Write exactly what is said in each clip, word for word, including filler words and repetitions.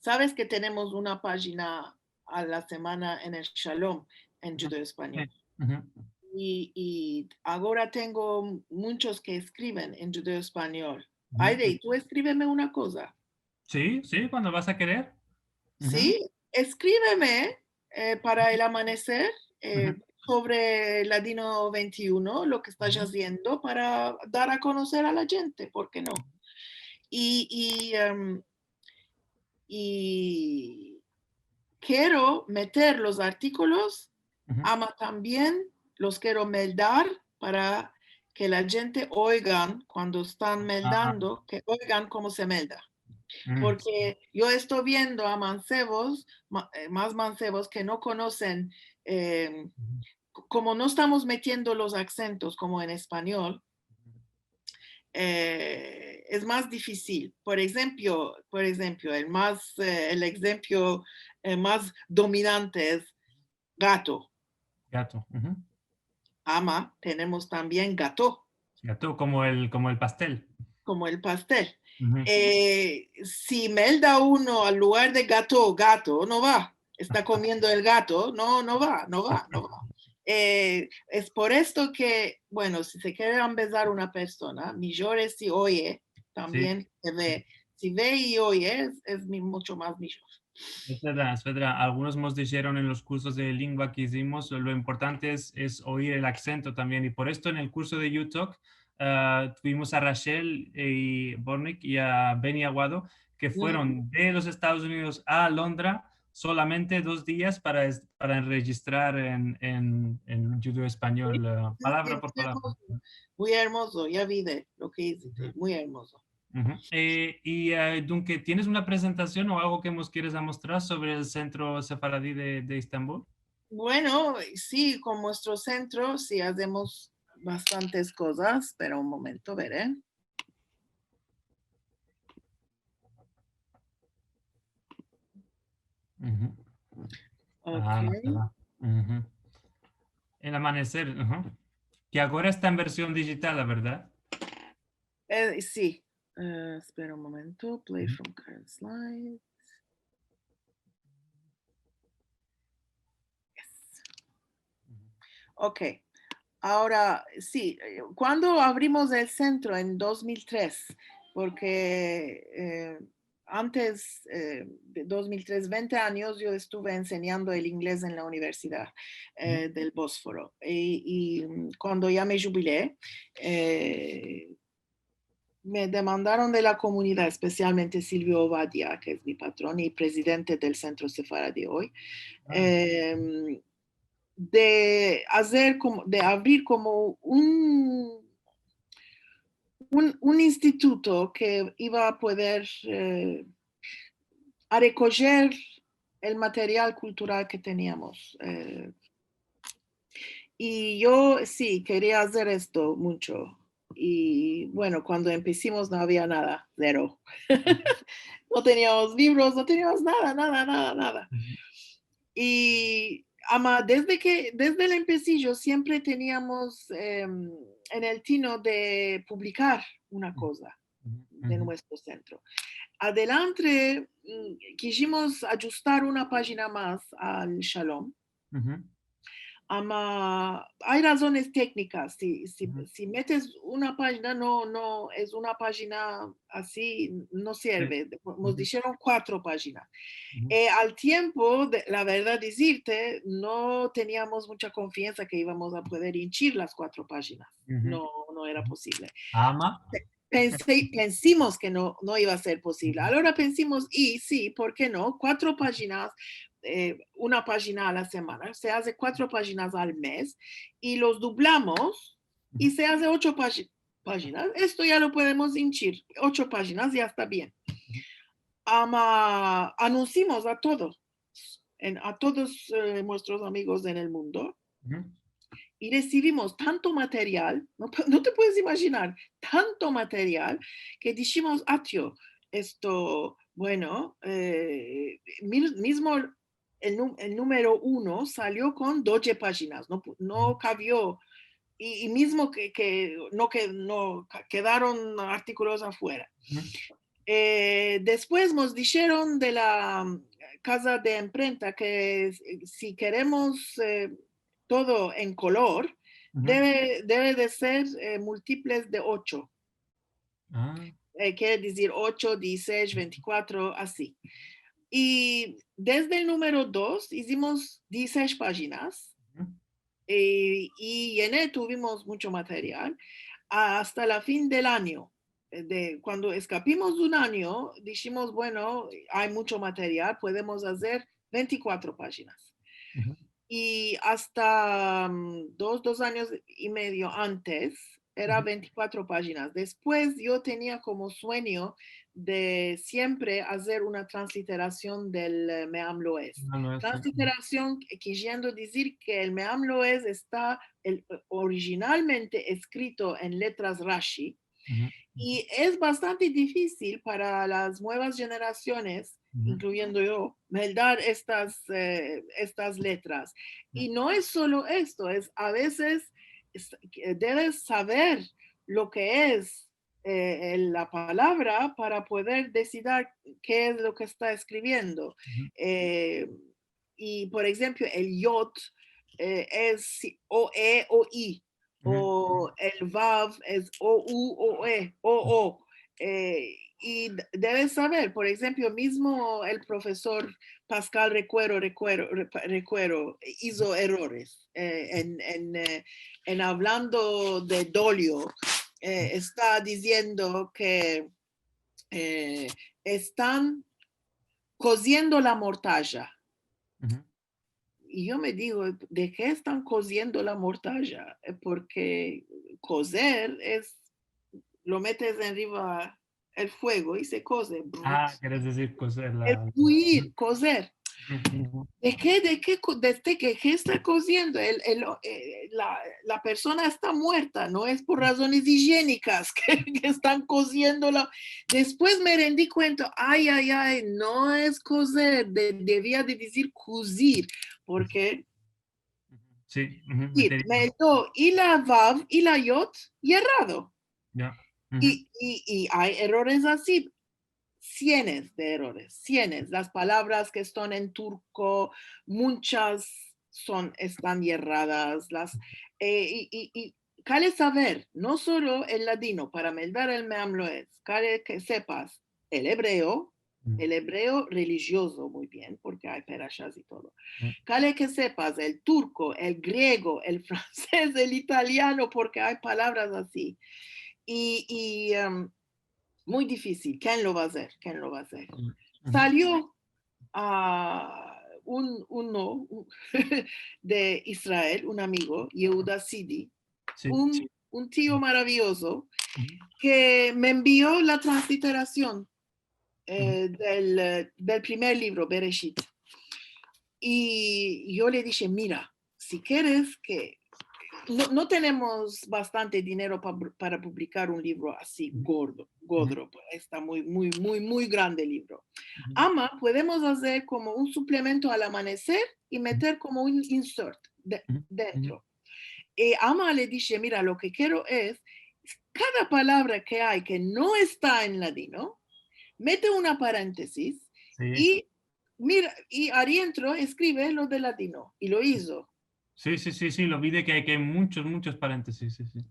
Sabes ke tenemos una pajina a la semana en el Shalom, en djudeo-espanyol. I, i agora tengo munchos ke eskriven en djudeo-espanyol. Aidey, tu eskriveme una koza. Si, si, kuando vas a kerer. Si, eskriveme, eh, para el amaneser, eh, sovre Ladino vente i uno, lo ke estas aziendo para dar a konoser a la djente, por ke no? I, i, em, i kero meter los artikolos, ama tambien los kero meldar para ke la djente oigan kuando estan meldando, ke oigan komo se melda. Porke yo esto viendo a mansevos, ma-, eh, mas mansevos ke no konosen, eh, k-, komo no estamos metiendo los aksentos komo en espanyol, eh, es mas difisil. Por enshemplo, por enshemplo, el mas, eh, el enshemplo, eh, mas dominante es gato. Gato. Ama, tenemos tambien gato. Gato, komo el, komo el pastel. Komo el pastel. Eh, si melda uno al lugar de gato, gato, no va. Esta komiendo el gato, no, no va, no va, no va. Eh, es por esto ke, bueno, si se kere ambezar una persona, mijor es si oye, tambien se ve. Si ve i oye, es, es mi-, muncho mas mijor. Es verdad, es verdad. Algunos mos disheron en los kursos de lingua ke izimos, lo importante es, es oir el aksento tambien. I por esto en el kurso de Yutok, ah, tuvimos a Rachel, eh, Bortnick i a Benny Aguado, ke fueron de los Estados Unidos a Londra solamente dos dias para es-, para enrejistrar en, en, en djudeo-espanyol, ah, palavra por palavra. Muy ermozo, ya vi de lo ke iziste, muy ermozo. Eh, i, eh, dunke, tienes una prezentasion o algo ke mos keres amostrar sovre el Sentro Sefaradi de, de Estambul? Bueno, si, kon muestro sentro, si azemos bastantes kozas, pero un momento, vere. El amaneser, ke agora esta en version dijital, la verdad? Eh, si. Eh, espera un momento. Play from current slide. Yes. Ok. Agora, si, eh, kuando avrimos el sentro en dos mil tres, porke, eh, antes, eh, de dos mil tres, vente anyos, yo estuve ensenyando el inglez en la Universidad, eh, del Bosforo. I, i, mm, kuando ya me djubilé, eh, me demandaron de la komunidad, espesialmente Silvio Ovadia, ke es mi patron i prezidente del Sentro Sefaradi oy, em, de azer komo, de avrir komo un, un, un instituto ke iva a poder, eh, a rekojer el material kultural ke teniamos, eh, i yo, si, keria azer esto muncho. I, bueno, kuando empesimos no avia nada, zero. No teniamos livros, no teniamos nada, nada, nada, nada. I, ama, desde ke, desde el empesijo siempre teniamos, em, en el tino de publikar una koza de muestro sentro. Adelantre, mm, kishimos adjustar una pajina mas al Shalom. Ama, ay razones teknikas. Si, si, si metes una pajina, no, no, es una pajina ansi, no sirve. Mos disheron kuatro pajinas. Eh, al tiempo, de, la verdad dizirte, no teniamos muncha konfiansa ke ivamos a poder inchir las kuatro pajinas. No, no era posivle. Ama. Pe-, pensi, pensimos ke no, no iva a ser posivle. Agora pensimos, i si, por ke no? Kuatro pajinas, eh, una pajina a la semana. Se aze kuatro pajinas al mez i los dublamos i se aze ocho paji-, pajinas. Esto ya lo podemos inchir. Ocho pajinas ya esta bien. Ama, anunsimos a todos, en, a todos, eh, muestros amigos en el mundo. i resivimos tanto material, no pu-, no te puedes imajinar, tanto material, ke dishimos, atyo, esto, bueno, e, mi-, mizmo el nu-, el numero uno salio kon dodje pajinas, no pu-, no kavio, i, i mizmo ke, ke no, ke no, ka-, kedaron artikulos afuera. E, despues mos disheron de la, mm, kaza de imprenta ke, e, si keremos, e, todo en kolor, deve, deve de ser, e, multiples de ocho. E, kere dizir ocho, dizisesh, ventikuatro, ansi. I desde el numero dos izimos dizisesh pajinas, e, i yene, tuvimos muncho material asta la fin del anyo. De, kuando eskapimos un anyo, dishimos, bueno, ay muncho material, podemos azer ventikuatro pajinas. I asta, mm, dos, dos anyos i medio antes, era ventikuatro pajinas. Despues yo tenia komo suenyo de siempre azer una transliterasion del, e, Meam Loez. Transliterasion, e, keriendo dizir ke el Meam Loez esta el, e, orijinalmente eskrito en letras Rashi, i es bastante difisil para las muevas jenerasiones, inkluyendo yo, meldar estas, e, estas letras. I no es solo esto, es a vezes, es, e, deves saver lo ke es, e, el, la palavra para poder desidir ke es lo ke esta eskriviendo. E, i, por enshemplo, el yot, e, es o e o i, o el vav es o u o e, o o. E, i d-, deves saver, por enshemplo, mizmo el profesor Pascal Recuero, Recuero, Repa-, Recuero, e, izo erores, e, en, en, e, en avlando de Dolio, e, esta diziendo ke, e, estan koziendo la mortaja. I yo me digo, de ke estan koziendo la mortaja? E, porke kozer es, lo metes enriva el fuego i se koze. A, keres dizir kozer la... El buir, kozer. De ke, de ke ko-, de ke, ke esta koziendo? El, el, e, la, la persona esta muerta, no es por razones ijienikas ke, ke estan koziendo la... Despues me rendi kuenta, ay, ay, ay, no es kozer, de-, devia de dizir kuzir, porke... Si, i, me do, i la vav, i la yot, yerrado. Ya. I, i, i ay erores ansi, sienes de erores, sienes. Las palavras ke estan en turko, munchas son, estan yerradas, las, e, i, i, i kale saver, no solo el ladino, para meldar el Meam Loez, kale ke sepas el ebreo, el ebreo relijiozo muy bien, porke ay perashas i todo. Kale ke sepas el turko, el griego, el fransez, el italiano, porke ay palavras ansi. I, i, em, muy difisil. Ken lo va azer? Ken lo va azer? Salio a un, uno, un, de Israel, un amigo, Yehuda Sidi, si, un, si, un tio maraviozo ke me envio la transliterasion, e, del, e, del primer livro, Bereshit. I yo le dishe, mira, si keres ke, no, no tenemos bastante dinero pa-, para publikar un livro ansi gordo, godro, esta muy, muy, muy, muy grande livro. Ama podemos azer komo un suplemento al Amaneser i meter komo un insert de-, dentro. E ama le dishe, mira, lo ke kero es, kada palavra ke ay ke no esta en ladino, mete una parentesis i mira, i adientro eskrive lo de ladino, i lo izo. Si, si, si, si, lo vi de ke, ke ay munchos, munchos parentesis, si, si.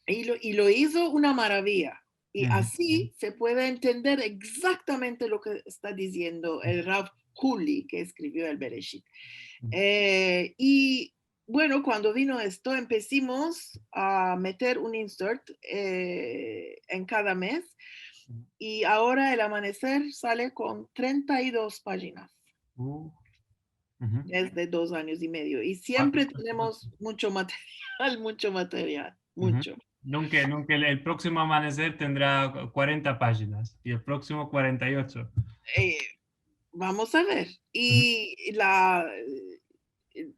I lo, i lo izo una maravia. I ansi se puede entender egzaktamente lo ke esta diziendo el Rav Kuli, ke eskrivio el Bereshit. E, i bueno, kuando vino esto, empesimos a meter un insert, e, en kada mez, i agora el Amaneser sale kon trenta i dos pajinas. Desde dos anyos i medio. I siempre tenemos muncho material, muncho material, muncho. Nunka, nunka el, el proksimo Amaneser tendra kuarenta pajinas i el proksimo kuarenta i ocho. E, vamos a ver. I la,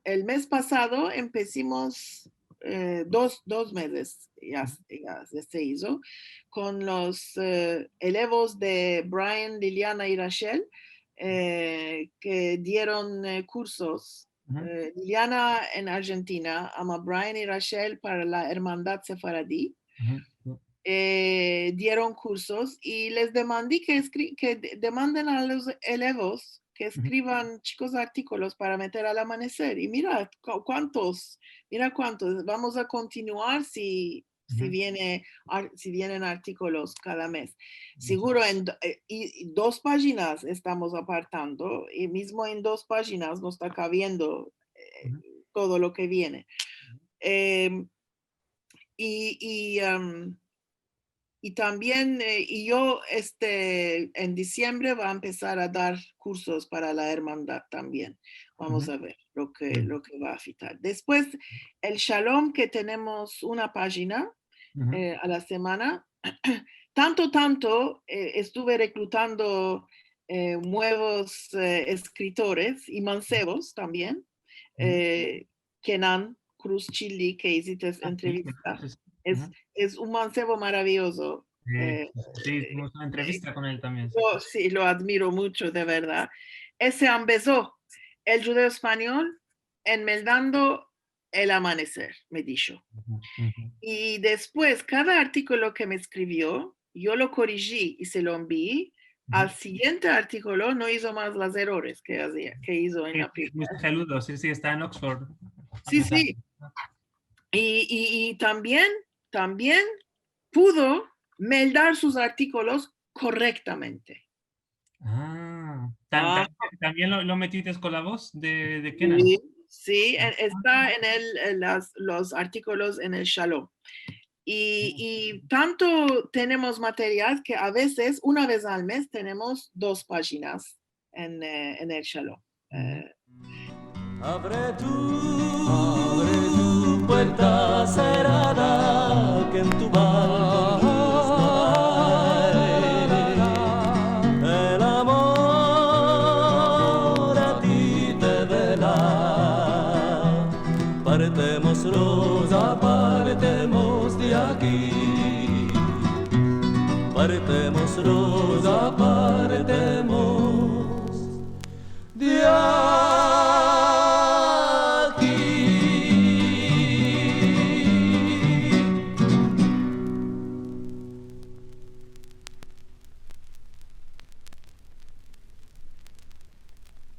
el mez pasado empesimos eh, dos, dos mezes ya, ya se izo, kon los, eh, elevos de Brian, Liliana i Rachel, eh, ke dieron, eh, kursos. Eh, Liliana en Arjentina, ama Brian i Rachel para la Ermandad Sefaradi. Dieron kursos i les demandi ke eskri-, ke de-, demanden a los elevos ke eskrivan chikos artikolos para meter al Amaneser. I mira ku-, kuantos, mira kuantos. Vamos a kontinuar si, si viene ar-, si vienen artikolos kada mez. Siguro en do-, eh, i, i dos pajinas estamos apartando, i mizmo en dos pajinas no esta kabiendo, eh, todo lo ke viene. Em, i, i, em, i tambien, eh, i yo, este, en disiembre va a empesar a dar kursos para la ermandad tambien. Vamos a ver lo ke, lo ke va a afitar. Despues, el Shalom, ke tenemos una pajina, eh, a la semana. Tanto, tanto, eh, estuve rekrutando, eh, muevos, eh, eskritores i mansevos tambien. Eh, Kenan Cruz Chili, ke izites entrevista. Es, es un mansevo maraviyozo. Eh, si, eh, tuvimos una entrevista kon el tambien, si. Yo, si, lo admiro muncho, de verdad. Ese ambezo el djudeo-espanyol en Meldando el Amaneser, me disho. I despues, kada artikolo ke me eskrivio, yo lo koriji i se lo envii. Al sigiente artikolo no izo mas los erores ke azia, ke izo en la primera. Si, si, muy saludo, si, si, esta en Oxford. Si, si. I, i, i tambien, tambien pudo meldar sus artikolos korektamente. Ah, tam-, tam-, tambien lo, lo metites kon la voz de, de Kenan? Si, si, esta en el, en las, los artikolos en el Shalom. I, i tanto tenemos material ke a vezes, una vez al mez, tenemos dos pajinas en, eh, en el Shalom. Eh, avre tu, avre tu puerta serada, ke en tu balkon no ay. El amor a ti te vela. Partemos, roza, partemos de aki. Partemos, roza, partemos de aki.